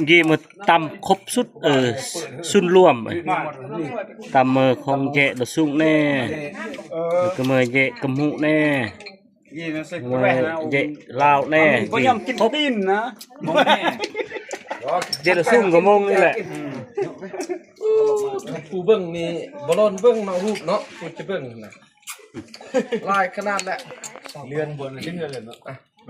ເກມຕຳຄົບຊຸດ ເອີ ຊຸນລວມ ຕຳເມີຂອງແຈະດາສຸງແດ່ ແລ້ວກໍເມີແຈະກຳມຸແດ່ ເມືແຈະລາວແດ່ ບໍ່ຍອມກິນຕີນນະ ແຈະດາສຸງກໍມົງນີ້ແຫຼະ. ຜູ້ເບິ່ງນີ້ບໍ່ລ້ອນເບິ່ງເນາະ ຮູບເນາະ ຜູ້ຈະເບິ່ງນະ ຫຼາຍຂະໜາດແຫຼະ ເລື່ອນບົນເລື່ອນເລີຍເນາະ.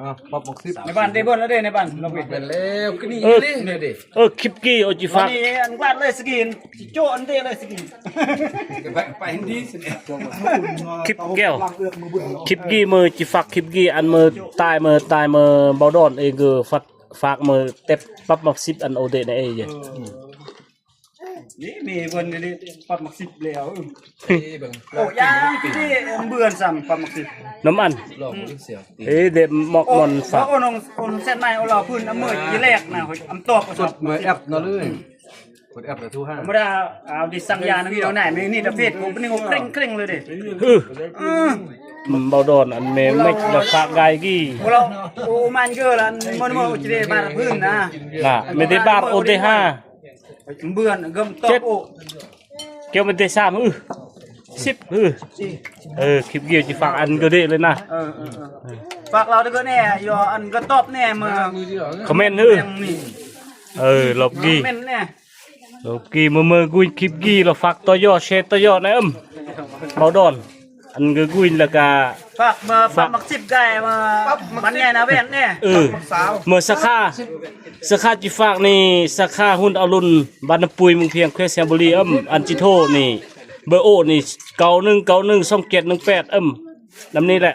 ອ່າ ປັບໝາກສິບ ໃນບ້ານໄດ້ເບິ່ງແລ້ວເດ້ ໃນບ້ານລາວເປັນ ແມ່ນແລ້ວ ຄືນີ້ເດ້ ເອີ ເອີ ຄລິບກີ້ ໂອຈິຟັກ ນີ້ອັນກວາດເລີຍສະກີນ ໂຈະອັນເດ້ເລີຍສະກີນ ໄປ ໄປຫັ້ນດີ ຄລິບແກ້ວ ຄລິບກີ້ເມີຈິຟັກ ຄລິບກີ້ ອັນເມີຕາຍ ເມີຕາຍ ເມີເບົາດອນເອເກີ ຝາກ ຝາກເມີແຕັບປັບໝາກສິບ ອັນໂອເດະໃນເອເຢ. ນີ້ມີເພິ່ນນີ້ປັບໝາກສິບແລ້ວ ເອີ ເບິ່ງ ໂອ້ ຢ່າງທີ່ເບືອນຊ້ຳ ປັບໝາກສິບ ນ້ຳອັນ ລອງເບິ່ງສຽງ ເອີ ເດັບໝອກມັນຝາກ ໂອ້ ນ້ອງຄົນເຊັນໃໝ່ ໂອ້ ລາວພື້ນອຳເມີຈີແລກນະ ອຳຕອບສົດເມີແອັບນະເລີຍ ກົດແອັບລະໂທຫາ ບໍ່ໄດ້ເອົາດິສັງຍານະ ວິດີໂອໄດ້ ນີ້ແຕ່ເຟສບຸກນີ້ເຄັ່ງໆເລີຍເດ້ ເອີ ເບົາດອນ ອັນແມ່ເມັກລະຝາກກາຍກີ້ ໂອ້ ລາວ ໂອ້ ມັນເກີລະ ມັນບໍ່ຊິໄດ້ບາດພື້ນນະ ລະ ແມ່ໄດ້ບາດໂອເດຫາ ເບືອນເກີມຕອບໂອ ກ່ຽວແມ່ນແຕ່ສາມ ອື ສິບ ອື ເອີ ຄລິບກ່ຽວຊິຝາກອັນກໍເດເລີຍນະ ເອີ ເອີ ເອີ ຝາກລາວເດີແດ່ ຢ່າອັນກໍຕອບແດ່ ເມີ ຄອມເມັນ ອື ເອີ ລອບກີ້ ຄອມເມັນແດ່ ລອບກີ້ ເມີ ເມີກຸຍ ຄລິບກີ້ ລາວຝາກຕໍ່ຍໍ ແຊຕໍ່ຍໍນະ ເອີມ ເບົາດອນ ອັນກໍກຸຍ ແລ້ວກະຝາກເມີ ຝາກໝາກສິບກາຍເມີ ບັນໃຫຍ່ນາແວ່ນແດ່ ເອີ ເມີສາຂາ ສາຂາຈິຝາກນີ້ ສາຂາຮຸ່ນອະລຸນ ບ້ານນ້ຳປຸຍ ເມືອງພຽງ ແຂວງໄຊຍະບູລີ ເອີມ ອັນຈິໂທນີ້ ເບີໂອນີ້ ເກົ້າໜຶ່ງເກົ້າໜຶ່ງສອງເຈັດໜຶ່ງແປດ ເອີມ ນຳນີ້ແຫຼະ